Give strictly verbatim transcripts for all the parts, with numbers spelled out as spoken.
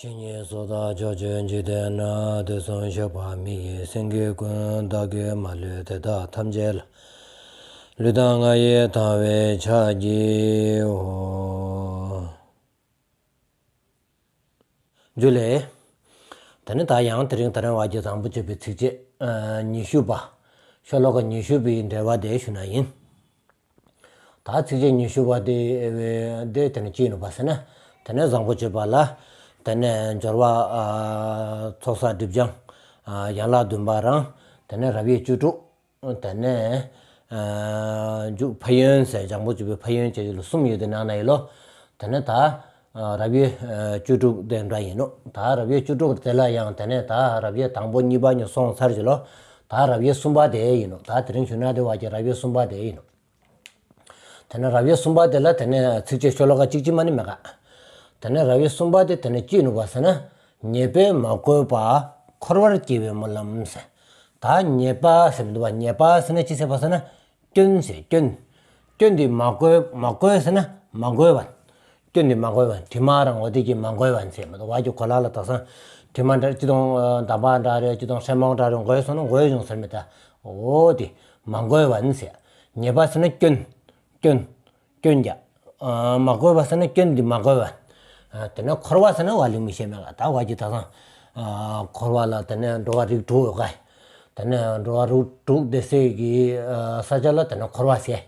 ཇི་སྙེད་སུ་དག་ཕྱོགས་བཅུའི་འཇིག་རྟེན་ན། དུས་གསུམ་གཤེགས་པ་མི་ཡི་སེང་གེ་ཀུན། བདག་གིས་མ་ལུས་དེ་དག་ཐམས་ཅད་ལ། ལུས་དང་ངག་ཡིད་དང་བས་ཕྱག་བགྱིའོ། ཇུ་ལེ། ད་ནི་ད་ཡང་དེ་རིང་ད་རིང་བར་གྱི་བཟང་པོ་སྤྱོད་པའི་ཚིགས་བཅད་ཨ་ཉི་ཤུ་པ། ཤོ་ལོ་ཀ་ཉི་ཤུ་པའི་འགྲེལ་པ་དེ་ཞུ་ན་ཡིན། ད་ཚིགས་བཅད་ཉི་ཤུ་པ་དེ་དེ་དེ་ནི་ཅི་ཡིན་པ་ཟེར་ན། དེ་ནི་བཟང་པོ་སྤྱོད་པ་ལ། དེ་ནས་སྦྱོར་བ་ཨ་ཚོགས་བསགས་སྒྲིབ་སྦྱང་། ཨ་ཡན་ལག་བདུན་པ་རང་། དེ་ནས་རབ་དབྱེ་བཅུ་དྲུག་དེ་ནས་ཨ་མཇུག་ཕན་ཡོན་ཟེར། བཟང་པོ་སྤྱོད་པའི་ཕན་ཡོན་བྱེད་ཀྱི་ལ་གསུམ་ཡོད་དེ་ནང་ན་ཡིན་ལོ། དེ་ནས་ད་ཨ་རབ་དབྱེ་ཨ་བཅུ་དྲུག་དེ་འདྲ་ཡིན་ནོ། ད་རབ་དབྱེ་བཅུ་དྲུག་དེ་ལ་ཡང་དེ་ནས་ད་རབ་དབྱེ་དང་པོ་གཉིས་པ་གཉིས་སོང་ཚར་གྱི་ལོ། ད་རབ་དབྱེ་གསུམ་པ་དེ་ཡིན་ནོ། ད་དེ་རིང་ཞུ་ན་དེ་བར་གྱི་རབ་དབྱེ་གསུམ་པ་དེ་ཡིན་ནོ། དེ་ནས་རབ་དབྱེ་གསུམ་པ་དེ་ལ་དེ་ནས་ཚིགས་བཅད་ཤོ་ལོ་ཀ་གཅིག་གཅིག་མ་ནི་མེད་ག། དེ་ནས་རབ་དབྱེ་གསུམ་པ་དེ་དེ་ནས་ཅི་ཡིན་ནོ་བ་ཟེར་ན། ཉེས་པས་མ་གོས་པ་འཁོར་བར་སྐྱེ་བའི་སྨོན་ལམ་ཟེར། ད་ཉེས་པ་ཟེར་མི་འདུག་བ། ཉེས་པ་ཟེར་ན་ཅི་ཟེར་བ་ཟེར་ན། སྐྱོན་ཟེར། སྐྱོན། སྐྱོན་འདི་མ་གོས། མ་གོས་ཟེར་ན་མ་གོས་པ། སྐྱོན་འདི་མ་གོས་པ། དྲི་མ་རང་འོ་དེ་གྱིས་མ་གོས་པ་ཟེར་མི་འདུག་བ། ཀྱི་གོ་ལ་ལ་དག་སང་། དྲི་མ་འདྲ་ཅི་དང་འདམ་བག་འདྲ་རེད། ཅི་དང་སྲན་མོང་འདྲ་རེད། གོས་སོང་ན་གོས་བྱུང་ཟེར་མི་ད། འོ་དེ་མ་གོས་པ་ཟེར། ཉེས་པ་ཟེར་ན་སྐྱོན། སྐྱོན། སྐྱོན་རྒྱག་ཨ་མ་གོས་པ་ཟེར་ན་སྐྱོན་འདི་མ་གོས་པ། ཨ་དེ་ནས་འཁོར་བ་ཟེར་ན་བ་ལིང་མི་ཤེས་མེད་ག། ད་བ་གྱི་ད་སང་། ཨ་འཁོར་བ་ལ་དེ་ནས་འགྲོ་བ་རིགས་དྲུག་ཡོད་ག། དེ་ནས་འགྲོ་བ་རིགས་དྲུག་བདེ་གསལ་གྱི་ཨ་ས་ཆ་ལ་དེ་ནས་འཁོར་བ་ཟེར།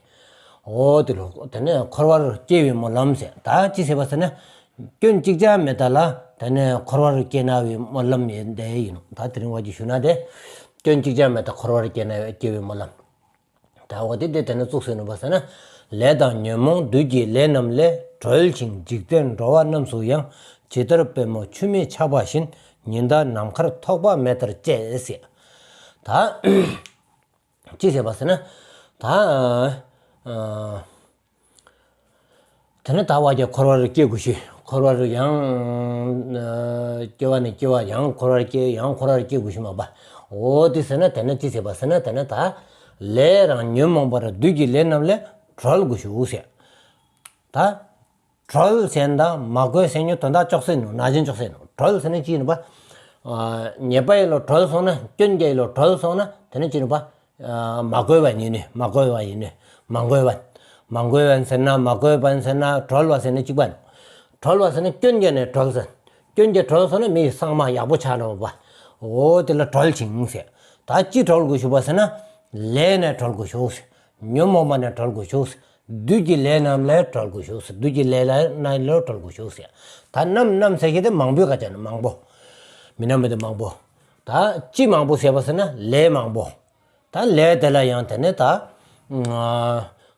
འོ་དེ་ལོ། དེ་ནས་འཁོར་བར་སྐྱེ་བའི་སྨོན་ལམ་ཟེར། ད་ཅི་ཟེར་བ་ཟེར་ན། སྐྱོན་གཅིག་ཀྱང་མེད་ད་ལ་དེ་ནས་འཁོར་བར་སྐྱེ་ན་བའི་སྨོན་ལམ་ཡིན་དེ་ཡིན་ནོ། ད་དེ་རིང་བ་གྱི་ཞུ་ན་དེ། སྐྱོན་གཅིག་ཀྱང་མེད་ད་འཁོར་བར་སྐྱེ་ན་སྐྱེ་བའི་སྨོན་ལམ། ད་འོ་དེ་དེ་དེ་ནས་བཙུགས་ཟིན་ནོ་བ་ཟེར་ན། ལས་དང་ཉོན་མོངས་བདུད་ཀྱི་ལས་རྣམས་ལས། གྲོལ་ཞིང་འཇིག་རྟེན་འགྲོ་བ་རྣམས་སུ་ཡང་། ཇི་ལྟར་པད་མོ་ཆུ་མིག་ཆགས་པ་བཞིན། ཉི་ཟླ་ནམ་མཁར་ཐོགས་པ་མེ་ལྟར་སྤྱད་ཟེར། ད་ཅི་ཟེར་བ་ཟེར་ན། ད་ཨ། དེ་ནས་ད་བ་ཀྱང་འཁོར་བར་སྐྱེ་དགོས་ཤེས། འཁོར་བར་ཡང་ཨ་སྐྱེ་བ་ནས་སྐྱེ་བ། ཡང་འཁོར་བར་སྐྱེ། ཡང་འཁོར་བར་སྐྱེ་དགོས་ཤེས་མ་པ། འོ་དེ་ཟེར་ན་དེ་ནས་ཅི་ཟེར་བ་ཟེར་ན། དེ་ནས་ད་ལས་རང་ཉོན་མོངས་པ་ར་བདུད་ཀྱི་ལས་རྣམས་ལས་གྲོལ་དགོས་ཤེས་ཟེར། ད་གྲོལ་ཟེར་ན་ད་མ་གོས་ཟེར་ཉོན་དོན་དག་ཅོག་ཟེར་ནོ། ན་གཞན་ཅོག་ཟེར་ནོ། གྲོལ་ཟེར་ན་ཅི་ཡིན་པ། ཨ་ཉེས་པ་ཡི་ལོ་གྲོལ་སོང་ན། སྐྱོན་གྱི་ལོ་གྲོལ་སོང་ན་དེ་ནས་ཅི་ཡིན་པ། ཨ་མ་གོས་པ་ཡིན་ནི། མ་གོས་པ་ཡིན་ནི། མ་གོས་པ། མ་གོས་པ་ཟེར་ན། མ་གོས་པ་ཟེར་ན། གྲོལ་བ་ཟེར་ན་གཅིག་པ་ནི། གྲོལ་བ་ཟེར་ན་སྐྱོན་གྱི་ནས་གྲོལ་ཟེར། སྐྱོན་གྱི་གྲོལ་སོང་ན་མི་ཡི་སངས་མ་ཡག་པོ་ཆགས་འགྲོ་བ། འོ་དེ་ལ་གྲོལ་ཞིང་ཟེར། ད་ཅི་གྲོལ་དགོས་ཞུ་བ་ཟེར་ན། ལས་ནས་གྲོལ་དགོས་ཞུ་ཟེར། ཉོན་མོངས་པ་ནས་གྲོལ་དགོས་ཞུ་ཟེར། བདུད་ཀྱི་ལས་རྣམས་ལས་གྲོལ་དགོས་ཞུ་ཟེར། བདུད་ཀྱི་ལས་ལ་ནས་ལོ་གྲོལ་དགོས་ཞུ་ཟེར། ད་རྣམས་རྣམས་ཟེར་གྱི་དེ་མང་པོའི་ཁ་ཆ་ནས་མང་པོ། མི་རྣམས་མི་དེ་མང་པོ། ད་ཅི་མང་པོ་ཟེར་བ་ཟེར་ན་ལས་མང་པོ། ད་ལས་དེ་ལ་ཡང་དེ་ནས་ད་ཨ་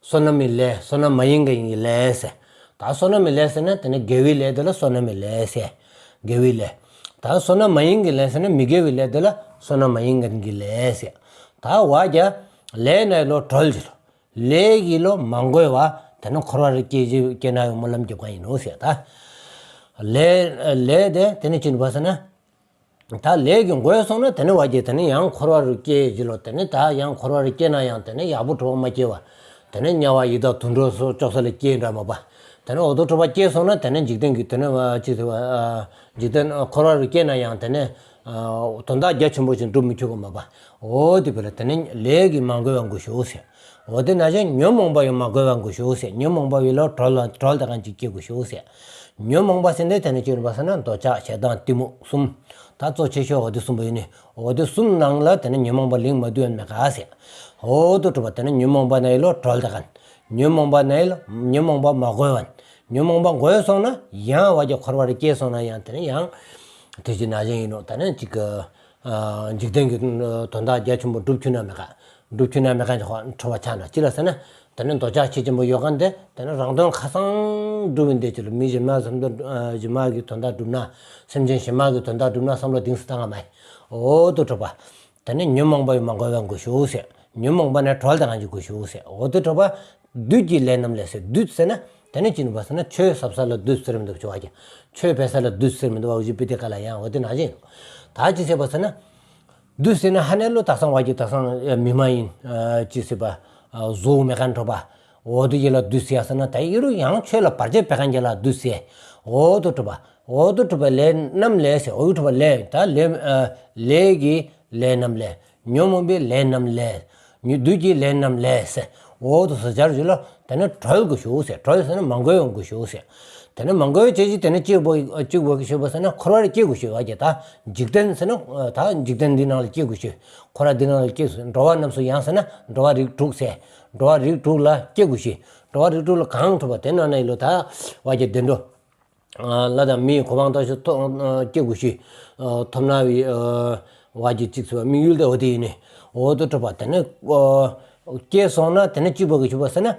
བསོད་ནམས་ཀྱི་ལས། བསོད་ནམས་མ་ཡིན་གྱི་ལས་ཟེར། ད་བསོད་ནམས་ཀྱི་ལས་ཟེར་ན་དེ་ནས་དགེ་བའི་ལས་དེ་ལ་བསོད་ནམས་ཀྱི་ལས་ཟེར། དགེ་བའི་ལས། ད་བསོད་ནམས་མ་ཡིན་གྱི་ལས་ཟེར་ན་མི་དགེ་བའི་ལས་དེ་ལ་བསོད་ནམས་མ་ཡིན་གྱི་ལས་ཟེར། ད་བ་ཀྱང་ལས་ནས་ལོ་གྲོལ་ཞིང་། ལས་ཀྱི་ལོ་མ་གོས་པ། དེ་ནས་འཁོར་བར་སྐྱེ་སྐྱེ་ན་བའི་སྨོན་ལམ་རྒྱབ་མཁན་ཡིན་ནོ་ཟེར། ད་ལས་ལས་དེ་དེ་ནས་ཅི་ཡིན་པ་ཟེར་ན། ད་ལས་ཀྱི་གོས་སོང་ན་དེ་ནས་བ་ཀྱང་དེ་ནས་ཡང་འཁོར་བ་རུ་སྐྱེ་ཞིང་ལོ། དེ་ནས་ད་ཡང་འཁོར་བ་རུ་སྐྱེ་ན་ཡང་དེ་ནས་ཡག་པོ་གྲོགས་མ་སྐྱེ་བ། དེ་ནས་དམྱལ་བ་ཡི་དྭགས་དུད་འགྲོ་སོགས་ཅོག་ས་ལ་སྐྱེ་འདྲ་མ་པ། དེ་ནས་འོ་དོ་གྲོགས་པ་སྐྱེ་སོང་ན་དེ་ནས་འཇིག་རྟེན་གྱི་དེ་ནས་བ་ཅི་ཟེར་བ། ཨ་འཇིག་རྟེན་འཁོར་བ་རུ་སྐྱེ་ན་ཡང་དེ་ནས་ཨ་དོན་དག་རྒྱ་ཆེན་པོ་ཞིག་འགྲུབ་མི་ཆོག་གི་མ་པ། འོ་དེ་བས་ལ་དེ་ནས་ལས་ཀྱི་མ་གོས་པ་དགོས་ཞུ་ཟེར། འོ་དེ་ནང་བཞིན་ཉོན་མོངས་པ་ཡང་མ་གོས་པ་དགོས་ཞུ་ཟེར། ཉོན་མོངས་པ་བས་ལོ་གྲོལ་བ་གྲོལ་དེ་གང་ཅིག་སྐྱེ་དགོས་ཞུ་ཟེར། ཉོན་མོངས་པ་ཟེར་དེ་དེ་ནས་ཅི་ཡིན་པ་ཟེར་ན་འདོད་ཆགས་ཞེ་སྡང་གཏི་མུག་གསུམ། ད་གཙོ་ཆེ་ཤོས་འོ་དེ་གསུམ་པོ་ཡིན་ནི། འོ་དེ་གསུམ་ནང་ལ་དེ་ནས་ཉོན་མོངས་པ་ལིང་མ་བསྡུས་ཡང་མེད་ག་ཟེར། འོ་དོ་གྲོགས་པ་དེ་ནས་ཉོན་མོངས་པ་ནས་ལོ་གྲོལ་དེ་གང་། ཉོན་མོངས་པ་ནས་ལོ་ཉོན་མོངས་པ་མ་གོས་པ། ཉོན་མོངས་པ་གོས་སོང་ན་ཡང་བ་ཀྱང་འཁོར་བ་རུ་སྐྱེ་སོང་ན་ཡང་དེ་ནས་ཡང་དེ་ཅི་ནང་བཞིན་ཡིན་ནོ། དེ་ནས་ཅིག་གི་ཨ་འཇིག་རྟེན་གྱི་དོན་དག་རྒྱ་ཆེན་པོ་སྒྲུབ་ཐུབ་ན་མེད་ག། སྒྲུབ་ཐུབ་ན་མེད་ག་ཁྲོ་བ་ཆགས་ན་ཅི་ལ་ཟེར་ན། དེ་ནས་འདོད་ཆགས་ཆེ་ཆེན་པོ་ཡོད་མཁན་དེ་དེ་ནས་རང་དོན་ཁ་སང་སྒྲུབ་པའི་འདས་ཅི་ལ་མི་གཞན་མ་བསམ་དོན་གཞན་མ་གི་དོན་དག་སྒྲུབ་ན། སེམས་ཅན་གཞན་མ་གི་དོན་དག་སྒྲུབ་ན་བསམ་བློ་གཏིང་ཟབ་བཏང་ང་མ་ཡིན། འོ་དོ་གྲོགས་པ། དེ་ནས་ཉོན་མོངས་པ་ཡང་མ་གོས་པ་དགོས་ཞུ་ཟེར། ཉོན་མོངས་པ་ནས་གྲོལ་དེ་གང་ཅིག་དགོས་ཞུ་ཟེར། འོ་དོ་གྲོགས་པ། བདུད་ཀྱི་ལས་རྣམས་ལས་ཟེར། བདུད་ཟེར་ན་དེ་ནས་ཅི་ཡིན་པ་ཟེར་ན་ཆོས་ཟབ་ས་ལ་བདུད་ཟེར་མི་འདུག་ཅོ་བ་ཀྱང་། ཆོས་འཕེལ་ས་ལ་བདུད་ཟེར་མི་འདུག་བ། འུ་ཅི་པི་ཏི་ཀ་ལ་ཡང་འོ་དེ་ནང་བཞིན། ད་ཅི་ཟེར་བ་ཟེར་ན། བདུད་ཟེར་ན་ཧ་ནས་ལོ་དག་སང་བ་ཀྱི་དག་སང་མི་མ་ཡིན་ཅི་ཟེར་བ། གཟུགས་མེད་མཁན་གྲོགས་པ། འོ་དེ་ཡི་ལ་བདུད་ཟེར་ཡ་ཟེར་ན་ད་ཡི་རུ་ཡང་ཆོས་ལ་བར་ཆད་བེད་མཁན་གྱི་ལ་བདུད་ཟེར། འོ་དོ་གྲོགས་པ། འོ་དོ་གྲུབ་པ་ལས་རྣམས་ལས་ཟེར། འོ་དོ་གྲུབ་པ་ལས་ད་ལས་ཨ་ལས་ཀྱི་ལས་རྣམས་ལས། ཉོན་མོངས་པའི་ལས་རྣམས་ལས། ཉོན་བདུད་ཀྱི་ལས་རྣམས་ལས་ཟེར། འོ་དོ་ཟེར་སྦྱར་གྱི་ལོ། དེ་ནས་གྲོལ་དགོས་ཞུ་ཟེར། གྲོལ་ཟེར་ན་མ་གོས་ཡོང་དགོས་ཞུ་ཟེར། དེ་ནས་མ་གོས་བྱས་ཀྱི་དེ་ནས་གཅིག་པོ་གཅིག་པོ་གི་ཞུ་བ་ཟེར་ན་འཁོར་བར་སྐྱེ་དགོས་ཞུ་བ་གྱི་ད་འཇིག་རྟེན་ཟེར་ན་ད་འཇིག་རྟེན་འདི་ནང་ལ་སྐྱེ་དགོས་ཞུ། འཁོར་བ་འདི་ནང་ལ་སྐྱེ་དགོས་ཞུ། འགྲོ་བ་རྣམས་སུ་ཡང་ཟེར་ན་འགྲོ་བ་རིགས་དྲུག་ཟེར། འགྲོ་བ་རིགས་དྲུག་ལ་སྐྱེ་དགོས་ཞུ། འགྲོ་བ་རིགས་དྲུག་ལ་གང་ཐུབ་པ་དེ་ནང་ན་ཡི་ལོ་ད་བ་གྱི་བདེ་འགྲོ། ལྷ་དང་མིའི་གོ་འཕང་ལྟ་ཞིག་ཐོབ་སྐྱེ་དགོས་ཞུ། ཐོབ་ན་བའི་བ་གྱི་གཅིག་ཚུལ་དམིགས་ཡུལ་དེ་འོ་དེ་ཡིན་ནི། འོ་དོ་གྲུབ་པ་དེ་ནི་སྐྱེས་སོང་ན་དེ་ནི་གཅིག་པོ་གི་ཞུ་བ་ཟེར་ན།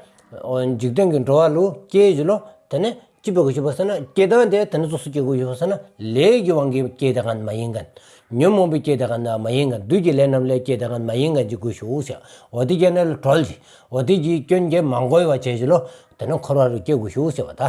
འཇིག་རྟེན་གྱི་འགྲོ་བ་ལུ་སྐྱེས་ཞུ་ལོ། དེ་ནི་གཅིག་པོ་གི་ཞུ་བ་ཟེར་ན་སྐྱེ་སྟངས་དེ་དེ་ནི་སོ་སོ་སྐྱེ་དགོས་ཞུ་བ་ཟེར་ན་ལས་ཀྱི་དབང་གིས་སྐྱེས་དེ་གང་མ་ཡིན་གན། ཉོན་མོངས་པའི་སྐྱེས་དེ་གང་མ་ཡིན་གན། བདུད་ཀྱི་ལས་རྣམས་ལས་སྐྱེས་དེ་གང་མ་ཡིན་གན་གྱི་དགོས་ཞུ་ཟེར། འོ་དེ་སྐྱེས་ན་ལ་གྲོལ་ཞིག་འོ་དེ་གྱི་སྐྱོན་གྱིས་མ་གོས་པ་བྱས་ཞུ་ལོ། དེ་ནི་འཁོར་བ་རུ་སྐྱེ་དགོས་ཞུ་ཟེར་བ་ད།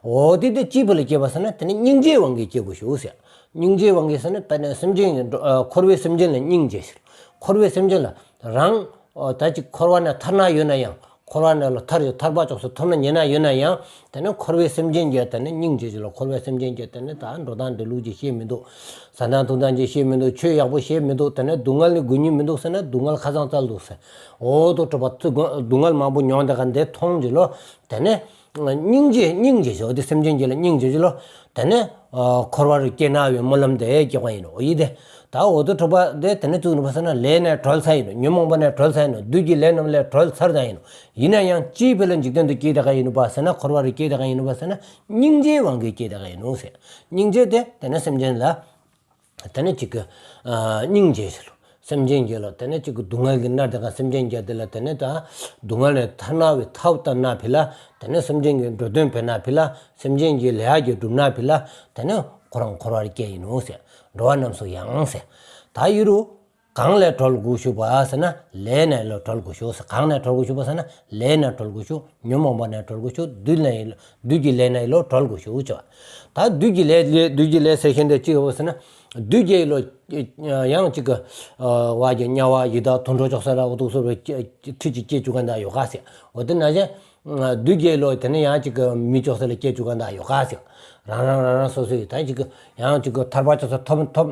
འོ་དེ་དེ་གཅིག་པོ་ལ་སྐྱེས་པ་ཟེར་ན་དེ་ནི་སྙིང་རྗེའི་དབང་གིས་སྐྱེ་དགོས་ཞུ་ཟེར། སྙིང་རྗེའི་དབང་གིས་ཟེར་ན་དཔེར་ན་སེམས་ཅན་གྱི་འགྲོ་ཨ་འཁོར་བའི་སེམས་ཅན་ལ་སྙིང་རྗེ་ཟེར། འཁོར་བའི་སེམས་ཅན་ལ་རང་ཨ་ད་ཅིག་འཁོར་བ་ནས་ཐར་ན་ཡོད་ན་ཡང་འཁོར་བ་ནས་ལ་ཐར་ཐར་པ་ཅོག་སུ་ཐོབ་ན་ཉེ་ན་ཡོད་ན་ཡང་དེ་ནི་འཁོར་བའི་སེམས་ཅན་གྱི་དེ་ནི་སྙིང་རྗེ་ཟེར་ལ། འཁོར་བའི་སེམས་ཅན་གྱི་དེ་ནི་ད་འགྲོ་སྟངས་འདི་ལུགས་ཀྱི་ཤེས་མི་འདུག་ཟ་སྟངས་འཐུང་སྟངས་ཀྱི་ཤེས་མི་འདུག་ཆོས་ཡག་པོ་ཤེས་མི་འདུག་དེ་ནི་སྡུག་བསྔལ་ནི་དགོས་ཉིད་མི་འདུག་ཟེར་ན་སྡུག་བསྔལ་ཁ་ཚང་བཙལ་འདུག་ཟེར། འོ་དོ་གྲུབ་པ་ཚུ་སྡུག་བསྔལ་མང་པོ་མྱོང་དེ་ག་འདི་མཐོང་ཞུ་ལོ། དེ་ནི་སྙིང་རྗེ་སྙིང་རྗེ་ཞུ་དེ་སེམས་ཅན་གྱི་ལ་སྙིང་རྗེ་ཞུ་ལོ། དེ་ནི་འཁོར་བ་རུ་སྐྱེ་ན་བའི་སྨོན་ལམ་དེ་སྐྱེ་བ་ཡིན་ནོ། ཡིན་ཏེ། ད་འོ་དོ་གྲུབ་པ་དེ་དེ་ནི་བཙུགས་ནུས་པ་ཟེར་ན་ལས་ནས་གྲོལ་ཚར་ཡིན་ནོ། ཉོན་མོངས་པ་ནས་གྲོལ་ཚར་ཡིན་ནོ། བདུད་ཀྱི་ལས་རྣམས་ལས་གྲོལ་ཚར་ད་ཡིན་ནོ། ཡིན་ན་ཡང་ཅིའི་ཕི་ལ་འཇིག་རྟེན་དུ་སྐྱེས་དེ་ག་ཡིན་ནུས་པ་ཟེར་ན། འཁོར་བ་རུ་སྐྱེས་དེ་ག་ཡིན་ནུས་པ་ཟེར་ན་སྙིང་རྗེའི་དབང་གིས་སྐྱེས་དེ་ག་ཡིན་ནོ་ཟེར། སྙིང་རྗེ་དེ་དེ་ནི་སེམས་ཅན་ལ། དེ་ནི་གཅིག་གི་སྙིང་རྗེ་ཞུ་ལོ། སེམས་ཅན་གྱི་ལ་དེ་ནི་གཅིག་གི་སྡུག་བསྔལ་གྱི་མནར་དེ་ག་སེམས་ཅན་གྱི་དེ་ལ་དེ་ནི་ད་སྡུག་བསྔལ་ནས་ཐར་ན་བའི་ཐབས་ལྟ་ན་ཕི་ལ། དེ་ནི་སེམས་ཅན་གྱི་འགྲོ་དོན་ཕི་ན་ཕི་ལ། སེམས་ཅན་གྱི་ལས་ཀྱི་སྒྲུབ་ན་ཕི་ལ། དེ་ནི་ཁོ་རང་འཁོར་བར་སྐྱེ་ཡིན་ནོ་ཟེར། འགྲོ་བ་རྣམས་སུ་ཡང་ཟེར། ད་ཡི་རུ། གང་ལས་གྲོལ་དགོས་ཞུ་བ་ཟེར་ན་ལས་ནས་ལོ་གྲོལ་དགོས་ཞུ་ཟེར། གང་ནས་གྲོལ་དགོས་ཞུ་བ་ཟེར་ན་ལས་ནས་གྲོལ་དགོས་ཞུ། ཉོན་མོངས་པ་ནས་གྲོལ་དགོས་ཞུ། བདུད་ནས་བདུད་ཀྱི་ལས་ནས་ལོ་གྲོལ་དགོས་ཞུ་ཆོག་ད་བདུད་ཀྱི་ལས་ལས་བདུད་ཀྱི་ལས་ཟེར་མཁན་དེ་ཅི་ཡོད་ཟེར་ན། བདུད་ཀྱི་ལོ་ཡང་ཅིག་གི་བ་གི་དམྱལ་བ་ཡི་དྭགས་དུད་འགྲོ་ཅོག་ས་ལ་འུ་ཐུག་སོ་བའི་ཁྲི་ཅིག་སྐྱེ་བཅུག་ག་འདྲ་ཡོད་ག་ཟེར། འོ་དེ་ན་གཞན། བདུད་ཀྱི་ལོ་དེ་ནི་ཡང་ཅིག་གི་མི་ཅོག་ས་ལ་སྐྱེ་བཅུག་ག་འདྲ་ཡོད་ག་ཟེར། རང་རང་རང་རང་སོ་སོའི་ད་ཅིག་གི་ཡང་ཅིག་གི་ཐར་པ་ཅོག་ས་ཐོབ་ཐོབ་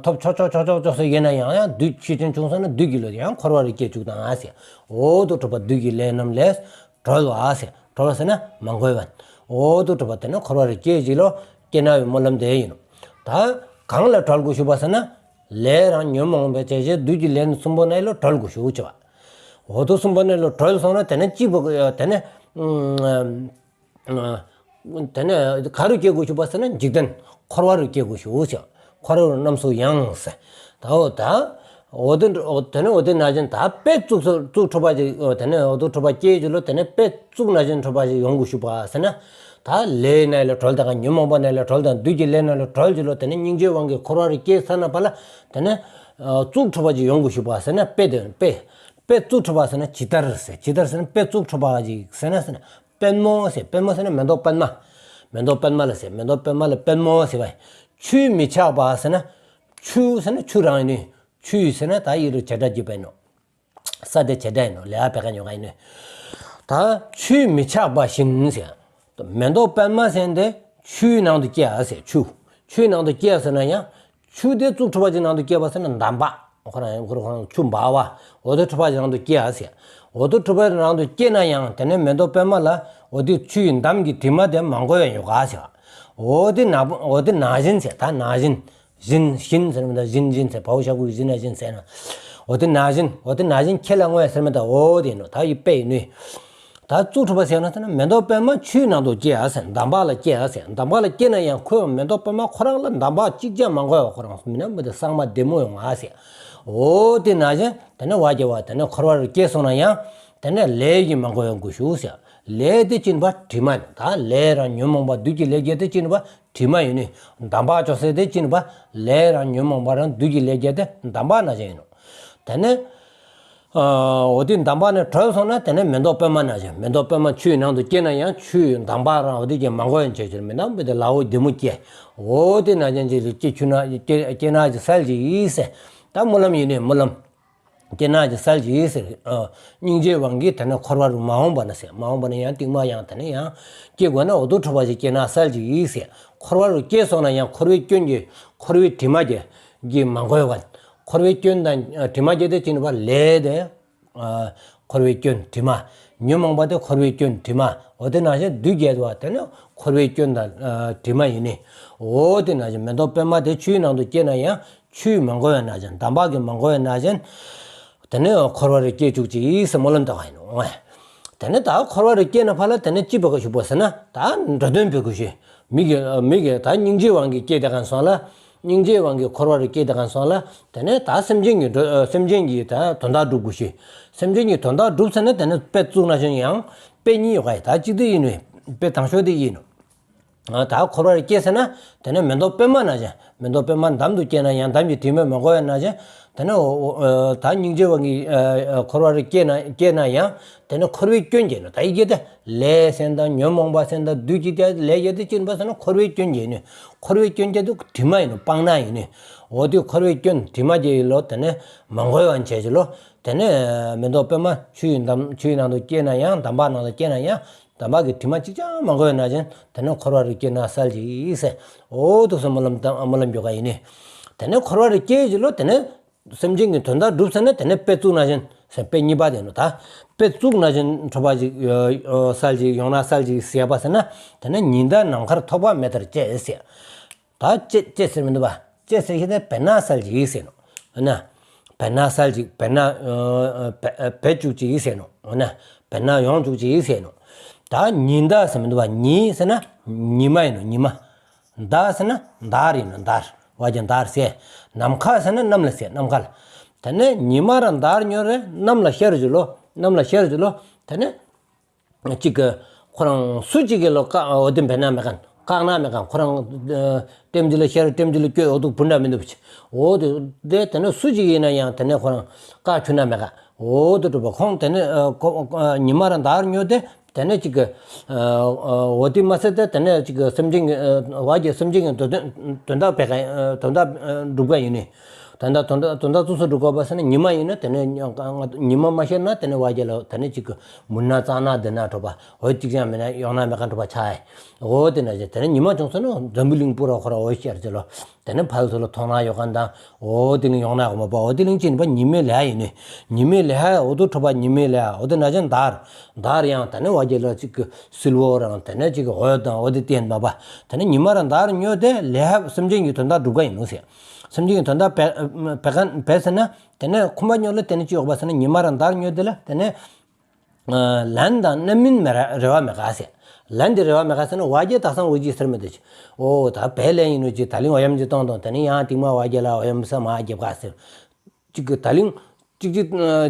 ཐོབ་ཆོག་ཆོག་ཆོག་ཆོག་ཅོག་ས་ཡིན་ན་ཡང་ཡང་བདུད་ཤི་ཅན་བྱུང་སོང་ན་བདུད་ཀྱི་ལོ་ཡང་འཁོར་བ་རུ་སྐྱེ་བཅུག་དང་ཨ་ཟེར། འོ་དོ་གྲུབ་པ་བདུད་ཀྱི་ལས་རྣམས་ལས་གྲོལ་བ་ཟེར། གྲོལ་བ་ཟེར་ན་མ་གོས་པ། འོ་དོ་གྲུབ་པ་དེ་ནི་འཁོར་བ་རུ་སྐྱེ་བྱེད་ལོ། སྐྱེ་ན་བའི་སྨོན་ལམ་དེ་ཡིན་ནོ། ད་གང་ལ་གྲོལ་དགོས་ཞུ་བ་ཟེར་ན། ལས་རང་ཉོན་མོངས་པའི་བྱས་བྱས་བདུད་ཀྱི་ལས་ནི་གསུམ་པོ་ནས་ལོ་གྲོལ་དགོས་ཞུ་བ། འོ་དོ་གསུམ་པོ་ནས་ལོ་གྲོལ་སོང་ན་དེ་ནི་གཅིག་པོ་དེ་ནི། དེ་ནས་ག་རུ་སྐྱེ་དགོས་ཞུ་བ་ཟེར་ན་འཇིག་རྟེན་འཁོར་བ་རུ་སྐྱེ་དགོས་ཞུ་ཟེར། འཁོར་བ་རུ་རྣམས་སུ་ཡང་ཟེར། ད་འོ་ད། འོ་དེ་དེ་ནས་འོ་དེ་ན་བཞིན་ད་དཔེ་བཙུགས་སོ་བཙུགས་ཁྲོ་པ་ཅིག་དེ་ནས་འོ་དོ་ཁྲོ་པ་སྐྱེ་ཞུ་ལོ། དེ་ནས་དཔེ་བཙུགས་ན་བཞིན་ཁྲོ་པ་ཅིག་ཡོང་དགོས་ཞུ་བ་ཟེར་ན། ད་ལས་ནས་ལས་གྲོལ་དང་ཉོན་མོངས་པ་ནས་ལས་གྲོལ་དང་བདུད་ཀྱི་ལས་ནས་ལས་གྲོལ་ཞུ་ལོ། དེ་ནས་སྙིང་རྗེའི་དབང་གིས་འཁོར་བ་རུ་སྐྱེས་ཚར་ན་པ་ལ་དེ་ནས་བཙུགས་ཁྲོ་པ་ཅིག་ཡོང་དགོས་ཞུ་བ་ཟེར་ན། དཔེ་དེ་དཔེ་དཔེ་བཙུགས་ཁྲོ་པ་ཟེར་ན་ཇི་ལྟར་ཟེར། ཇི་ལྟར་ཟེར་ན་དཔེ་བཙུགས་ཁྲོ་པ་ཅིག་ཟེར་ན་ཟེར་ན། པདྨོ་ཟེར། པདྨོ་ཟེར་ན་མེ་ཏོག་པདྨ། མེ་ཏོག་པདྨ་ལ་ཟེར། མེ་ཏོག་པདྨ་ལ་པདྨོ་ཟེར་བ། ཆུས་མི་ཆགས་པ་ཟེར་ན། ཆུ་ཟེར་ན་ཆུ་རང་ཡིན་ནི། ཆུས་ཟེར་ན་ད་ཡི་རུ་བྱེད་སྒྲ་བརྗོད་པ་ཡིན་ནོ། ས་དེ་བྱེད་སྒྲ་ཡིན་ནོ། ལས་ཨ་བེ་ཀ་ཉོ་ག་ཡིན་ནོ། ད་ཆུས་མི་ཆགས་པ་བཞིན་ཟེར། མེ་ཏོག་པདྨ་ཟེར་དེ་ཆུའི་ནང་དུ་སྐྱེ་ཨ་ཟེར། ཆུ། ཆུའི་ནང་དུ་སྐྱེ་ཟེར་ན་ཡང་། ཆུ་དེ་བཙུགས་ཁྲོ་པ་ཅིག་ནང་དུ་སྐྱེ་བ་ཟེར་ན་འདམ་བག་ཁོ་རང་ཁོ་རང་ཆུ་འབག་བ། འོ་དེ་ཁྲོ་པ་ཅིག་ནང་དུ་སྐྱེ་ཨ་ཟེར། འོ་དེ་ཁྲོ་པ་ནང་དུ་སྐྱེ་ན་ཡང་དེ་ནས་མེ་ཏོག་པདྨ་ལ་འོ་དེ་ཆུའི་འདམ་གྱི་དྲི་མ་དེ་མ་གོས་པ་ཡོད་ག་ཟེར། འོ་དེ་ན་འོ་དེ་ན་བཞིན་ཟེར། ད་ན་བཞིན། བཞིན་བཞིན་ཟེར་མི་ད་བཞིན་བཞིན་ཟེར། བའོ་ཞབས་ཀྱུ་བཞིན་ན་བཞིན་ཟེར་ན། འོ་དེ་ན་བཞིན། འོ་དེ་ན་བཞིན་ཁྱེད་ལ་བསྔོ་ཟེར་མི་ད་འོ་དེ་ནོ། ད་ཡི་དཔེ་ཡིན་ནོ། ད་བཙུགས་ཁྲོ་པ་ཟེར་ན་ཟེར་ན་མེ་ཏོག་པདྨ་ཆུའི་ནང་དུ་སྐྱེ་ཨ་ཟེར། འདམ་བག་ལ་སྐྱེ་ཨ་ཟེར། འདམ་བག་ལ་སྐྱེ་ན་ཡང་ཁོའི་མེ་ཏོག་པདྨ་ཁོ་རང་ལ་འདམ་བག་གཅིག་ཀྱང་མ་གོས་པ་ཁོ་རང་མི་ན་མི་དེ་གཙང་མ་བདེ་མོ་ཡོང་ཨ་ཟེར། འོ་དེ་ན་བཞིན་དེ་ནས་བ་རྒྱལ་བ་དེ་ནས་འཁོར་བ་རུ་སྐྱེས་སོང་ན་ཡང་དེ་ནས་ལས་ཀྱིས་མ་གོས་པ་དགོས་ཞུ་ཟེར། ལས་དེ་ཅི་ཡིན་པ་དྲི་མ་ཡིན། ད་ལས་རང་ཉོན་མོངས་པ་བདུད་ཀྱི་ལས་བརྒྱད་དེ་ཅི་ཡིན་པ་དྲི་མ་ཡིན་ནི། འདམ་བག་ཅོག་ཟེར་དེ་ཅི་ཡིན་པ་ལས་རང་ཉོན་མོངས་པ་རང་བདུད་ཀྱི་ལས་བརྒྱད་དེ་འདམ་བག་ན་བཞིན་ཡིན་ནོ། དེ་ནས། འོ་དེ་འདམ་བག་ནས་གྲོལ་སོང་ན་དེ་ནས་མེ་ཏོག་པདྨ་ན་བཞིན། མེ་ཏོག་པདྨ་ཆུའི་ནང་དུ་སྐྱེས་ན་ཡང་ཆུའི་འདམ་བག་རང་འོ་དེ་ཀྱང་མ་གོས་ཡང་བྱེད་ཆེར་མི་འདམ་བག་དེ་ལའོ་བདེ་མོ་སྐྱེ། འོ་དེ་ན་ཅན་ཅིག་ལ་སྐྱེ་ཆུ་ན་སྐྱེ་སྐྱེ་ན་ཅིག་སལ་ཅིག་ཡིན་ཟེར། ད་སྨོན་ལམ་ཡིན་ནི་སྨོན་ལམ། སྐྱེ་ན་ཅིག་སལ་ཅིག་ཡིན་ཟེར། སྙིང་རྗེའི་དབང་གིས་དེ་ནས་འཁོར་བ་རུ་མ་འོངས་པ་ན་ཟེར། མ་འོངས་པ་ན་ཡང་རྟིང་མ་ཡང་དེ་ནས་ཡང་སྐྱེ་དགོས་ན་འོ་དོ་ཁྲོ་པ་ཞིག་སྐྱེ་ན་སལ་ཅིག་ཡིན་ཟེར། འཁོར་བ་རུ་སྐྱེས་སོང་ན་ཡང་འཁོར་བའི་སྐྱོན་གྱིས་འཁོར་བའི་དྲི་མ་གྱིས་གྱིས་མ་གོས་པར། འཁོར་བའི་སྐྱོན་དང་ཨ་དྲི་མ་གྱིས་དེ་ཅི་ནི་བ་ལས་དེ། ཨ་འཁོར་བའི་སྐྱོན་དྲི་མ། ཉོན་མོངས་པ་དེ་འཁོར་བའི་སྐྱོན་དྲི་མ། འོ་དེ་ནང་བཞིན་བདུད་བརྒྱད་པ་དེ་ནི་འཁོར་བའི་སྐྱོན་དང་ཨ་དྲི་མ་ཡིན་ནི། འོ་དེ་ནང་བཞིན་མེ་ཏོག་པད་མ་དེ་ཆུའི་ནང་དུ་སྐྱེས་ན་ཡང་ཆུས་མ་གོས་པ་ནང་བཞིན། འདམ་བག་གིས་མ་གོས་པ་ནང་བཞིན། དེ་ནས་འཁོར་བ་རུ་སྐྱེ་བཅུག་ཅིག་ཟེར་སྨོན་ལམ་བཏབ་པ་ཡིན་ནོ། དེ་ནས་ད་འཁོར་བ་རུ་སྐྱེས་ན་ཕར་ལ་དེ་ནས་ཅི་འབད་དགོས་ཞུ་བ་ཟེར་ན། ད་འགྲོ་དོན་འབད་དགོས་ཞུ། མི་གི་མི་གི་ད་སྙིང་རྗེའི་དབང་གིས་སྐྱེས་དེ་ག་སོང་ལ། སྙིང་རྗེའི་དབང་གིས་འཁོར་བ་རུ་སྐྱེས་དེ་ག་སོང་ལ། དེ་ནས་ད་སེམས་ཅན་གྱི་འགྲོ་སེམས་ཅན་གྱི་ད་དོན་དག་སྒྲུབ་དགོས་ཞུ། སེམས་ཅན་གྱི་དོན་དག་སྒྲུབ་ཟེར་ན་དེ་ནས་དཔེ་བཙུགས་ན་ཞིང་ཡང་དཔེ་གཉིས་ཡོད་ག་ཡི། ད་གཅིག་དེ་ཡིན་ནོ། དཔེ་དང་ཤོས་དེ་ཡིན་ནོ། ད་འཁོར་བར་སྐྱེས་ཟེར་ན། དེ་ནས་མེ་ཏོག་པད་མ་ནང་བཞིན། མེ་ཏོག་པད་མ་འདམ་དུ་སྐྱེས་ན་ཡང་འདམ་གྱི་དྲི་མས་མ་གོས་པ་ནང་བཞིན། དེ་ནས་འོ་འོ་ད་སྙིང་རྗེ་བ་གི་འཁོར་བར་སྐྱེས་ན་སྐྱེས་ན་ཡང་། དེ་ནས་འཁོར་བའི་སྐྱོན་གྱིས་ནོ། ད་ཡི་གེ་དེ་ལས་ཟེར་དང་ཉོན་མོངས་པ་ཟེར་དང་བདུད་ཀྱི་དེ་ལས་ཡོད་དེ་ཅི་ཡིན་པ་ཟེར་ན་འཁོར་བའི་སྐྱོན་གྱིས་ནི། འཁོར་བའི་སྐྱོན་གྱིས་དེ་དྲི་མ་ཡིན་ནོ། སྤང་ན་ཡིན་ནི། འོ་དེ་འཁོར་བའི་སྐྱོན་དྲི་མ་གྱིས་ལོ། དེ་ནས་མ་གོས་པ་བྱས་ཀྱི་ལོ། དེ་ནས་མེ་ཏོག་པད་མ་ཆུའི་འདམ་ཆུའི་ནང་དུ་སྐྱེས་ན་ཡང་འདམ་བག་ནང་དུ་སྐྱེས་ན་ཡང་། འདམ་བག་གི་དྲི་མ་གཅིག་ཀྱང་མ་གོས་ན་ཅན། དེ་ནས་འཁོར་བ་རུ་སྐྱེས་ན་གསལ་ཅིག་ཟེར། འོ་འདུག་སེ་སྨོན་ལམ་བཏབ་སྨོན་ལམ་རྒྱག་ག་ཡིན་ནི། དེ་ནས་འཁོར་བ་རུ་སྐྱེས་ཀྱི་ལོ། དེ་ནས་སེམས་ཅན་གྱི་དོན་དག་སྒྲུབ་ཟེར་ན་དེ་ནས་དཔེ་བཙུགས་ན་ཅན་ཟེར། དཔེ་གཉིས་པ་དེ་ནོ། ད་དཔེ་བཙུགས་ན་ཅན་འཕྲོ་བ་ཅིག་གསལ་ཅིག་ཡོང་ན་གསལ་ཅིག་ཟེར་བ་ཟེར་ན། དེ་ནས་ཉི་ཟླ་ནམ་མཁར་ཐོགས་པ་མེ་ལྟར་བྱེད་ཟེར། ད་བྱེད་བྱེད་ཟེར་མི་འདུག་པ། བྱེད་ཟེར་གྱི་དེ་བེར་ནག་གསལ་ཅིག་ཟེར་ནོ། འོ་ན། བེར་ནག་གསལ་ཅིག་བེར་ནག་བེར་བཅུག་ཅིག་ཟེར་ནོ། འོ་ན། བེར་ནག་ཡོང་བཅུག་ཅིག་ཟེར་ནོ། ད་ཉི་ཟླ་ཟེར་མི་འདུག་པ། ཉི་ཟེར་ན་ཉི་མ་ཡིན་ནོ། ཉི་མ། ཟླ་ཟེར་ན་འདར་ཡིན་ནོ། འདར། བ་རྒྱ་འདར་ཟེར། ནམ་མཁའ་ཟེར་ན་གནམ་ལ་ཟེར། ནམ་མཁའ་ལ། དེ་ནས་ཉི་མ་ར་འདར་ཉོ་རེ་གནམ་ལ་ཤར་ཅིག་ལོ། གནམ་ལ་ཤར་ཅིག་ལོ། དེ་ནས། གཅིག་གི་ཁོ་རང་སུ་གཅིག་གི་ལོ་བཀག་འོ་དེ་བེར་ནག་མེད་ག་བཀག་ན་མེད་ག་ཁོ་རང་ལྟེམ་གཅིག་ལ་ཤར་ལྟེམ་གཅིག་ལ་བསྐྱོད་འོ་དུ་བུ་འདྲ་མི་འདུག་པ་ཅི། འོ་དེ་དེ་དེ་ནས་སུ་གཅིག་ཡིན་ན་ཡང་དེ་ནས་ཁོ་རང་བཀག་ཁྱོད་ན་མེད་ག་འོ་དེ་གྲུབ་པ་ཁོང་དེ་ནས་ཁོ་ཉི་མ་ར་འདར་ཉོ་དེ་དེ་ནས་གཅིག་གི་འོ་དེ་མ་ཟད་དེ་དེ་ནས་གཅིག་གི་སེམས་ཅན་གྱི་བ་རྒྱ་སེམས་ཅན་གྱི་དོན་དོན་དག་བེར་ག་དོན་དག་སྒྲུབ་ག་ཡིན་ནི། ད་ལྟ་དོན་དག་དོན་དག་སོ་སོ་སྒྲུབ་དགོས་པ་ཟེར་ན་ཉི་མ་ཡིན་ན་དེ་ནས་ཉི་མ་མ་ཤར་ན་དེ་ནས་བ་རྒྱ་ལ་དེ་ནས་གཅིག་གི་མུན་ན་གཙང་ན་དེ་ན་གྲུབ་པ་འོ་གཅིག་ཀྱང་མེད་ན་ཡོང་ན་མེད་ག་གྲུབ་པ་ཆགས་ཡ། འོ་དེ་ན་ཅི་དེ་ནས་ཉི་མ་བྱུང་ཟེར་ན་འཛམ་བུ་གླིང་སྤུ་ར་ཁོ་ར་འོ་ཤར་ཅིག་ལོ། དེ་ནས་ཕ་ཡུལ་ཚོ་ལ་མཐོང་ན་ཡོད་ག་འདང་འོ་དེ་ནས་ཡོང་ན་ཡོང་མ་པ་འོ་དེ་ལིང་ཅི་ཡིན་པ་ཉི་མའི་ལས་ཡིན་ནི། ཉི་མའི་ལས་འོ་དུ་གྲུབ་པ་ཉི་མའི་ལས་འོ་དེ་ན་ཅན་འདར་འདར་ཡང་དེ་ནས་བ་རྒྱ་ལ་གཅིག་གི་སིལ་བོ་རང་དེ་ནས་གཅིག་གི་འོ་དང་འོ་དེ་བསྟན་མ་པ་དེ་ནས་ཉི་མ་ར་འདར་ཉོ་དེ་ལས་སེམས་ཅན་གྱི་དོན་དག་སྒྲུབ་ག་ཡིན་ནོ་ཟེར། སེམས་ཅན་གྱི་དོན་དག་བེར་བེར་ག་བེར་ཟེར་ན་དེ་ནས་ཁུམ་པ་ཉོ་ལ་དེ་ནས་ཅི་ཡོད་པ་ཟེར་ན་ཉི་མ་ར་འདར་ཉོ་དེ་ལ་དེ་ནས་ལན་དང་རྣམ་སྨིན་མེད་ར་རེ་བ་མེད་ག་ཟེར། ལན་དེ་རེ་བ་མེད་ག་ཟེར་ན་བ་རྒྱ་དག་སང་འོ་ཅི་ཟེར་མི་འདུག་ཅི། འོ་ད་བེར་ལན་ཡིན་ནོ་ཅི་ད་ལིང་འོ་ཡམ་ཅི་གཏོང་གཏོང་དེ་ནས་ཡང་རྟིང་མ་བ་རྒྱ་ལ་འོ་ཡམ་ས་མ་རྒྱབ་ག་ཟེར། གཅིག་གི་ད་ལིང་གཅིག་གཅིག་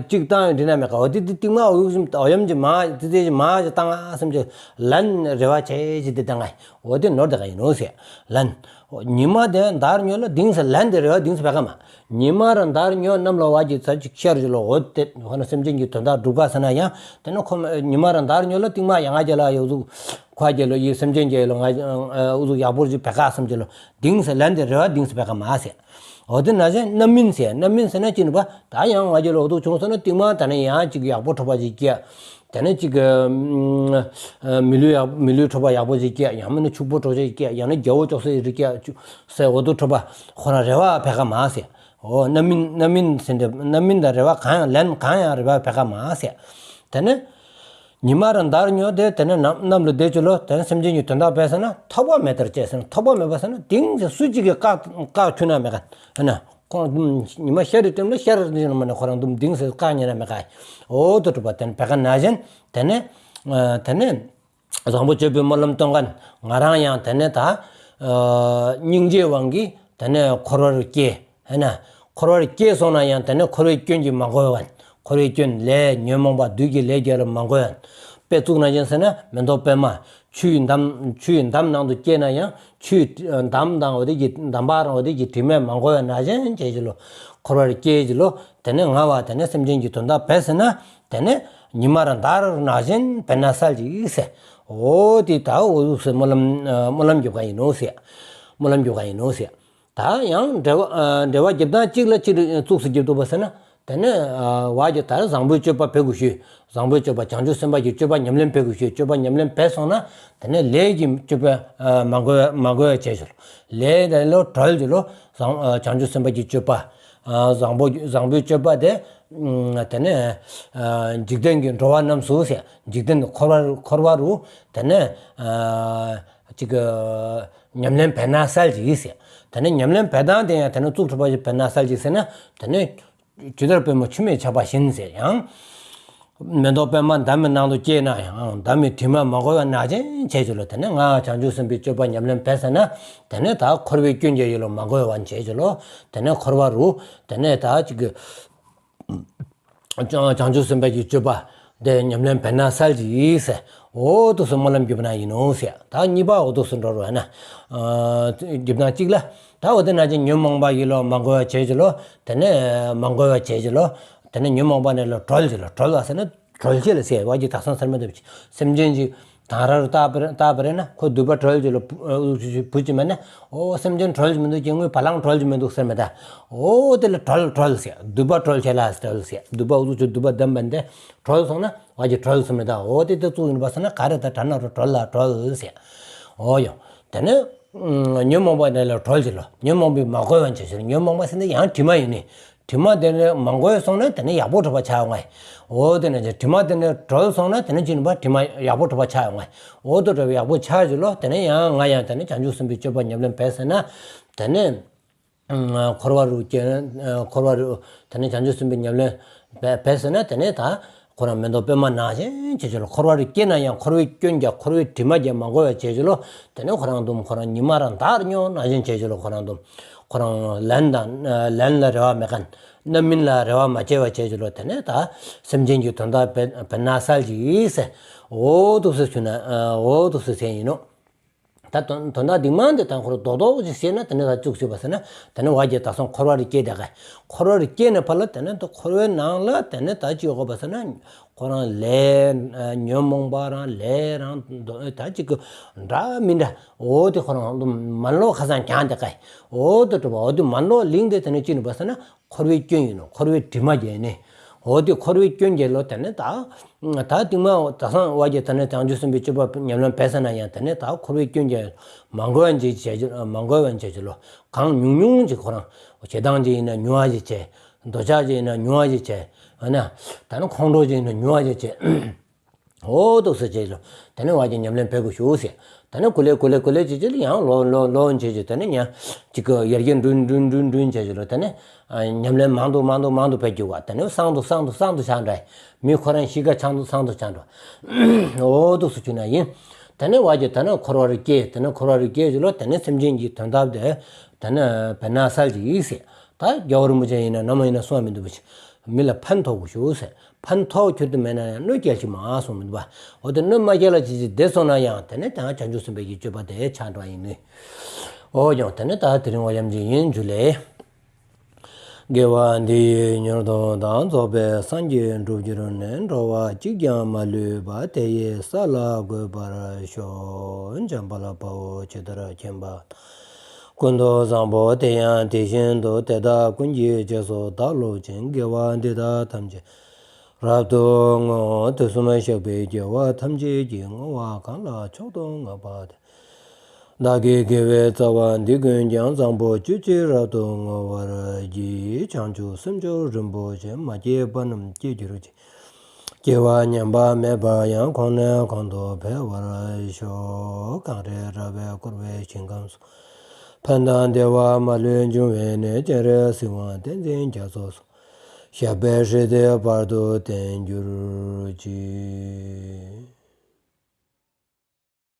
གཅིག་བཏང་ཡོད་འདྲི་ན་མེད་ག་འོ་དེ་དེ་རྟིང་མ་འོ་ཡུག་ཟིན་འོ་ཡམ་གྱི་མ་དེ་དེ་མ་ཅི་བཏང་ང་སེམས་ཀྱི་ལན་རེ་བ་ཆེ་ཅི་དེ་བཏང་ང་འོ་དེ་ནོར་དེ་ག་ཡིན་ནོ་ཟེར། ལན། ཉི་མ་དེ་འདར་ཉོ་ལ་དིང་ས་ལན་དེ་རེ་བ་དིང་ས་བེར་ག་མ། ཉི་མ་ར་འདར་ཉོ་གནམ་ལ་བ་ཅི་ཚ་ཅིག་ཤར་ཅིག་ལོ། འོ་དེ་ཁོ་ན་སེམས་ཅན་གྱི་དོན་དག་སྒྲུབ་ག་ཟེར་ན་ཡང་དེ་ནས་ཁོ་ཉི་མ་ར་འདར་ཉོ་ལ་རྟིང་མ་ཡང་ང་རྒྱ་ལ་ཡོད་ཟུག་ཁོ་རྒྱ་ལོ་ཡི་སེམས་ཅན་རྒྱ་ལོ་ང་འུ་ཟུག་ཡག་པོ་ཅིག་བེར་ག་སེམས་ཅན་ལོ། དིང་ས་ལན་དེ་རེ་བ་དིང་ས་བེར་ག་མ་ཟེར། འོ་དེ་ན་ཟེར་རྣམ་སྨིན་ཟེར། རྣམ་སྨིན་ཟེར་ན་ཅི་ནི་པ་ད་ཡང་ང་རྒྱ་ལོ་འུ་ཟུག་བྱུང་སོང་ན་རྟིང་མ་ད་ནས་ཡང་ཅིག་ཡག་པོ་གྲུབ་པ་ཅིག་སྐྱེ། དེ་ནས་ཅིག་གི་མི་ལུས་ཡག་མི་ལུས་གྲུབ་པ་ཡག་པོ་ཅིག་སྐྱེ། ཡང་མིན་ན་ཕྱུག་པོ་གྲུབ་ཅིག་སྐྱེ། ཡང་ན་རྒྱལ་པོ་ཅོག་ཙེ་ཅིག་སྐྱེ་ཟེར། འོ་དུ་གྲུབ་པ་ཁོ་རང་རེ་བ་བེར་ག་མ་ཟེར། འོ་རྣམ་སྨིན་རྣམ་སྨིན་ཟེར་འདི་རྣམ་སྨིན་དང་རེ་བ་གང་ཡང་ལན་གང་ཡང་རེ་བ་བེར་ག་མ་ཟེར། དེ་ནས་ཉི་མ་ར་འདར་ཉོ་དེ་དེ་ནས་གནམ་གནམ་ལ་བསྡད་ཅི་ལོ། དེ་ནས་སེམས་ཅན་གྱི་དོན་དག་བེར་ཟེར་ན་ཐོགས་པ་མེད་ལྟར་བྱེད་ཟེར་ན་ཐོགས་པ་མེད་པ་ཟེར་ན་དིང་ས་སུ་གཅིག་གིས་བཀག་བཀག་ཐུབ་ན་མེད་ག་ཨ་ན། ཁོང་ཉི་མ་ཤར་རི་ཏེམ་ལ་ཤར་རི་ནི་མ་ནི་ཁོ་རང་དུམ་དིང་ས་བཀག་ཉེ་ན་མེད་ག་འོ་དུ་གྲུབ་པ་དེ་ནི་བེར་ག་ན་བཞིན་དེ་ནས་དེ་ནས་བཟང་པོ་སྤྱོད་པའི་སྨོན་ལམ་གཏོང་མཁན་ང་རང་ཡང་དེ་ནས་ད་སྙིང་རྗེའི་དབང་གིས་དེ་ནས་འཁོར་བར་སྐྱེ་ཧེ་ན། འཁོར་བར་སྐྱེས་སོང་ན་ཡང་དེ་ནས་འཁོར་བའི་སྐྱོན་གྱིས་མ་གོས་པ། འཁོར་བའི་སྐྱོན་ལས་ཉོན་མོངས་པ་བདུད་ཀྱི་ལས་བརྒྱད་ལ་མ་གོས་པ། དཔེ་བཙུགས་ན་ཅན་ཟེར་ན་མེ་ཏོག་པད་མ། ཆུའི་འདམ་ཆུའི་འདམ་ནང་དུ་སྐྱེས་ན་ཡང་ཆུའི་འདམ་དང་འོ་དེ་གི་འདམ་བག་རང་འོ་དེ་གི་དྲི་མས་མ་གོས་པ་ནང་བཞིན་བྱས་ཀྱི་ལོ། འཁོར་བར་སྐྱེས་ཀྱི་ལོ། དེ་ནས་ང་བ་དེ་ནས་སེམས་ཅན་གྱི་དོན་དག་བས་ཟེར་ན་དེ་ནས་ཉི་མ་ར་འདར་ནང་བཞིན་བེར་ནག་གསལ་ཅིག་ཟེར། འོ་དེ་ད་འོ་ཟུག་སེ་སྨོན་ལམ་སྨོན་ལམ་རྒྱབ་ག་ཡིན་ནོ་ཟེར། སྨོན་ལམ་རྒྱབ་ག་ཡིན་ནོ་ཟེར། ད་ཡང་འགྲེལ་བ་འགྲེལ་བ་རྒྱབ་སྟངས་གཅིག་ལ་གཅིག་ལ་བཙུགས་སུ་རྒྱབ་ཐུབ་པ་ཟེར་ན། དེ་ནས་ཨ་བ་གི་ད་བཟང་པོའི་སྤྱོད་པ་འབད་དགོས་ཞུས། བཟང་པོའི་སྤྱོད་པ་བྱང་ཆུབ་སེམས་དཔའ་གི་སྤྱོད་པ་ཉམས་ལེན་འབད་དགོས་ཞུས། སྤྱོད་པ་ཉམས་ལེན་འབད་སོང་ན་དེ་ནས་ལས་ཀྱི་སྤྱོད་པ་ཨ་མ་གོས་མ་གོས་པ་བྱས་ཞུ་ལོ། ལས་དེ་ལོ་གྲོལ་ཞུ་ལོ། བཟང་ཨ་བྱང་ཆུབ་སེམས་དཔའ་གི་སྤྱོད་པ་ཨ་བཟང་པོ་བཟང་པོའི་སྤྱོད་པ་དེ་ཨ་དེ་ནས་ཨ་འཇིག་རྟེན་གྱི་འགྲོ་བ་རྣམས་སུ་ཟེར། འཇིག་རྟེན་འཁོར་བ་འཁོར་བ་རུ་དེ་ནས་ཨ་ཅིག་ཉམས་ལེན་འབད་ན་གསལ་ཞིག་ཟེར། དེ་ནས་ཉམས་ལེན་འབད་སྟངས་དེ་ཡང་དེ་ནས་གཙུག་གྲུབ་པ་ཞིག་འབད་ན་གསལ་ཞིག་ཟེར་ན། དེ་ནས་ཇི་ལྟར་པདྨོ་མཆི་མས་ཁྱབ་པ་བཞིན་ཟེར། ཡང་མེ་ཏོག་པདྨ་འདབ་མའི་ནང་དུ་སྐྱེས་ན་ཡང་འདབ་མའི་དྲི་མ་མ་གོས་པ་ནང་བཞིན་བྱས་ཞུ་ལོ། དེ་ནས་ང་བྱང་ཆུབ་སེམས་དཔའི་སྤྱོད་པ་ཉམས་ལེན་འབད་ཟེར་ན། དེ་ནས་ད་འཁོར་བའི་སྐྱོན་གྱིས་ཡིད་ལ་མ་གོས་པ་བྱས་ཞུ་ལོ། དེ་ནས་འཁོར་བ་རུ་དེ་ནས་ད་ཅིག་བྱང་བྱང་ཆུབ་སེམས་དཔའ་གི་སྤྱོད་པ་དེ་ཉམས་ལེན་འབད་ན་གསལ་ཞིག་ཟེར། འོ་འདུག་སེ་སྨོན་ལམ་བརྒྱུད་པ་ན་ཡིན་ནོ་ཟེར། ད་གཉིས་པ་འོ་འདུག་སེ་འགྲོ་རོགས་ན། ཨ་བརྒྱུད་པ་ན་གཅིག་ལ། ད་འོ་དེ་ན་ཅིག་ཉོན་མོངས་པ་ཡིད་ལ་མ་གོས་པ་བྱས་ཞུ་ལོ། དེ་ནས་མ་གོས་པ་བྱས་ཞུ་ལོ། དེ་ནས་ཉོན་མོངས་པ་ནས་ལ་གྲོལ་ཞུ་ལོ། གྲོལ་བ་ཟེར་ན་གྲོལ་བྱེད་ལ་ཟེར་བ་གི་དག་སང་ཟེར་མ་ཐུབ་ཅིག་སེམས་ཅན་གྱི་དང་ར་རུ་བཏགས་པ་རེད་ན་ཁོ་སྡུད་པ་གྲོལ་ཞུ་ལོ། བུ་ཅི་མེད་ན་འོ་སེམས་ཅན་གྲོལ་གྱི་མི་འདུག་ཅེས་དངོས་བ་ལང་གྲོལ་གྱི་མི་འདུག་ཟེར་མེད་ད། འོ་དེ་ལ་གྲོལ་གྲོལ་ཟེར། སྡུད་པ་གྲོལ་བྱེད་ལ་གྲོལ་ཟེར། སྡུད་པ་འུ་ཚོ་ཆུ་སྡུད་པ་བསྡམས་པ་འདི་གྲོལ་སོང་ན་བ་གི་གྲོལ་ཟེར་མེད་ད། འོ་དེ་དེ་གཙུག་ཡིན་པ་ཟེར་ན་ག་རེ་ད་གྲ་ན་རུ་གྲོལ་ལ་གྲོལ་ཟེར། འོ་ཡོང་དེ་ནས་ཉོན་མོངས་པ་ནས་ལ་གྲོལ་ཞུ་ལོ། ཉོན་མོངས་པས་མ་གོས་པ་བྱས་ཞུ་ལོ། ཉོན་མོངས་པ་ཟེར་ན་ཡང་དྲི་མ་ཡིན་ནི། དྲི་མ་དེ་ནས་མ་གོས་སོང་ན་དེ་ནས་ཡག་པོ་གྲུབ་པ་ཆགས་ཡོང་ངེ། འོ་དེ་ནས་དྲི་མ་དེ་ནས་གྲོལ་སོང་ན་དེ་ནས་ཅི་ནུས་པ་དྲི་མ་ཡག་པོ་གྲུབ་པ་ཆགས་ཡོང་ངེ། འོ་དེ་གྲུབ་པ་ཡག་པོ་ཆགས་ཞུ་ལོ། དེ་ནས་ཡང་ང་ཡང་དེ་ནས་བྱང་ཆུབ་སེམས་དཔའི་སྤྱོད་པ་ཉམས་ལེན་འབད་ཟེར་ན། དེ་ནས་འཁོར་བ་རུ་སྐྱེས་ན་འཁོར་བ་རུ་དེ་ནས་བྱང་ཆུབ་སེམས་དཔའི་ཉམས་ལེན་འབད་ཟེར་ན་དེ་ནས་ད་ཁོ་རང་མེ་ཏོག་པདྨ་ནང་བཞིན་བྱེད་ཞུ་ལོ། འཁོར་བ་རུ་སྐྱེས་ན་ཡང་འཁོར་བའི་སྐྱོན་གྱི་འཁོར་བའི་དྲི་མ་གྱིས་མ་གོས་པ་བྱེད་ཞུ་ལོ། དེ་ནས་ཁོ་རང་དུམ་ཁོ་རང་ཉི་མ་རང་དག་ཉོ་ནང་བཞིན་བྱེད་ཞུ་ལོ། ཁོ་རང་དུམ་ཁོ་རང་ལན་དང་ལན་ལ་རེ་བ་མེད་མཁན། རྣམ་སྨིན་ལ་རེ་བ་མ་བྱས་པ་བྱེད་ཞུ་ལོ། དེ་ནས་ད་སེམས་ཅན་གྱི་དོན་དག་འབད་འབད་ན་གསལ་ཞིག་ཟེར། འོ་འདུག་སེ་ཞུ་ན་འོ་འདུག་སེ་ཟེར་ཡིན་ནོ། ད་དོན་དོན་དག་འདི་མང་དེ་དང་ཁོ་རང་རྡོག་རྡོག་ཅིག་བཤད་ན་དེ་ནས་ད་བཅུག་བཅུག་པ་ཟེར་ན་དེ་ནས་བ་གི་དག་སང་འཁོར་བ་རུ་སྐྱེས་བསྡད་ག་འཁོར་བ་རུ་སྐྱེས་ནས་ཕར་ལ་དེ་ནས་ད་འཁོར་བའི་ནང་ལ་དེ་ནས་ད་ཅི་ཡོད་གོ་བ་ཟེར་ན། ཁོ་རང་ལས་ཉོན་མོངས་པ་རང་ལས་རང་ད་ཅིག་གི་འདྲ་མི་འདྲ་འོ་དེ་ཁོ་རང་མ་ལོག་ཁ་སང་ཀྱང་དེ་ག་འོ་དེ་གྲུབ་པ་འོ་དེ་མ་ལོག་ལིང་དེ་དེ་ནས་ཅི་ནུས་པ་ཟེར་ན། འཁོར་བའི་སྐྱོན་ཡིན་ནོ། འཁོར་བའི་དྲི་མ་རྒྱལ་ནི། འོ་དེ་འཁོར་བའི་སྐྱོན་རྒྱལ་ལོ། དེ་ནས་ད་ད་རྟིང་མ་དག་སང་བ་གི་དེ་ནས་བྱང་ཆུབ་སེམས་དཔའི་སྤྱོད་པ་ཉམས་ལེན་འབད་ཟེར་ན་ཡང་དེ་ནས་ད་འཁོར་བའི་སྐྱོན་རྒྱལ་མ་གོས་པ་ཅིག་བྱེད་མ་གོས་པ་བྱེད་ལོ། གང་ཉུང་ཉུང་ཅིག་ཁོ་རང་ཞེ་སྡང་ཅིག་ཡིན་ན་ཉུང་བ་ཅིག་བྱེད། འདོད་ཆགས་ཅིག་ཡིན་ན་ཉུང་བ་ཅིག་བྱེད། ཨ་ན་ད་ནི་ཁོང་ཁྲོ་ཅིག་ཡིན་ན་ཉུང་བ་ཅིག་བྱེད། འོ་འདུག་སེ་བྱས་ལོ། དེ་ནས་བ་གི་ཉམས་ལེན་འབད་དགོས་ཞུ་ཟེར། དེ་ནས་ཀུ་ལེ་ཀུ་ལེ་ཀུ་ལེ་བྱེད་ཀྱི་ཡང་ལོ་ལོ་ལོ་བྱེད་ཀྱི་དེ་ནས་ཉ་ཅིག་གི་ཡར་རྒྱས་འགྲོ་འགྲོ་འགྲོ་འགྲོ་བྱེད་ཀྱི་ལོ། དེ་ནས་ཉམས་ལེན་མང་དུ་མང་དུ་མང་དུ་འབད་རྒྱུ་བ། དེ་ནས་སང་དུ་སང་དུ་སང་དུ་ཆགས་འདྲ། མི་ཁོ་རང་གཤིས་ཀ་ཆང་དུ་སང་དུ་ཆགས་འགྲོ། འོ་འདུག་སེ་བྱུང་ན་ཡིན། དེ་ནས་བ་གི་དེ་ནས་འཁོར་བ་རུ་སྐྱེས། དེ་ནས་འཁོར་བ་རུ་སྐྱེས་ཀྱི་ལོ། དེ་ནས་སེམས་ཅན་གྱི་དོན་དག་དེ་དེ་ནས་འབད་ན་གསལ་ཞིག་ཟེར། ད་རྒྱལ་བ་རིན་པོ་ཆེ་ཡིན་ན་ནམ་ཡིན་ན་གསུང་བ་མི་འདུག་པ་ཞིག་མི་ལ་ཕན་ཐོགས་དགོས་ཞུ་ཟེར། ཕན་ཐོགས་ཁྱོད་དུ་མེད་ན་ཡང་གནོད་སྐྱེལ་ཞིག་མ་གསུངས་མི་འདུག་པ། འོ་དེ་གནོད་མ་སྐྱེལ་ལ་ཅི་ཅི་བསྡད་སོང་ན་ཡང་དེ་ནས་ཀྱང་བྱང་ཆུབ་སེམས་དཔའི་གི་སྤྱོད་པ་དེ་ཆགས་འགྲོ་ཡིན་ནི། འོ་ཡང་དེ་ནས་ད་དེ་རིང་བ་ཡམ་གྱི་ཡིན་རྒྱུ་ལས། དགེ་བ་འདི་ཡིས་མྱུར་དུ་བདག་རྫོགས་པའི་སངས་རྒྱས་འགྲུབ་གྱུར་ནས། འགྲོ་བ་གཅིག་ཀྱང་མ་ལུས་པ། དེ་ཡི་ས་ལ་འགོད་པར་ཤོག་འཇམ་དཔལ་དཔའ་བོས་ཇི་ལྟར་མཁྱེན་པ་དང་། ཀུན་ཏུ་བཟང་པོ་དེ་ཡང་དེ་བཞིན་དུ། དེ་དག་ཀུན་གྱི་རྗེས་སུ་བདག་སློབ་ཅིང་། དགེ་བ་འདི་དག་ཐམས་ཅད་རབ་ཏུ་བསྔོ། དུས་གསུམ་གཤེགས་པའི་རྒྱལ་བ་ཐམས་ཅད་ཀྱིས། བསྔོ་བ་གང་ལ་མཆོག་ཏུ་བསྔགས་པ་དེས། བདག་གི་དགེ་བའི་རྩ་བ་འདི་ཀུན་ཀྱང་། བཟང་པོ་སྤྱོད་ཕྱིར་རབ་ཏུ་བསྔོ་བར་བགྱི། བྱང་ཆུབ་སེམས་མཆོག་རིན་པོ་ཆེ། མ་སྐྱེས་པ་རྣམས་སྐྱེ་གྱུར་ཅིག་སྐྱེས་པ་ཉམས་པ་མེད་པ་ཡང་། གོང་ནས་གོང་དུ་འཕེལ་བར་ཤོག་གངས་རི་ར་བས་བསྐོར་བའི་ཞིང་ཁམས་སུ། ཕན་དང་བདེ་བ་མ་ལུས་འབྱུང་བའི་གནས། སྤྱན་རས་གཟིགས་དབང་བསྟན་འཛིན་རྒྱ་མཚོ་སོགས། ཞབས་པད་སྲིད་མཐའི་བར་དུ་བརྟན་གྱུར་ཅིག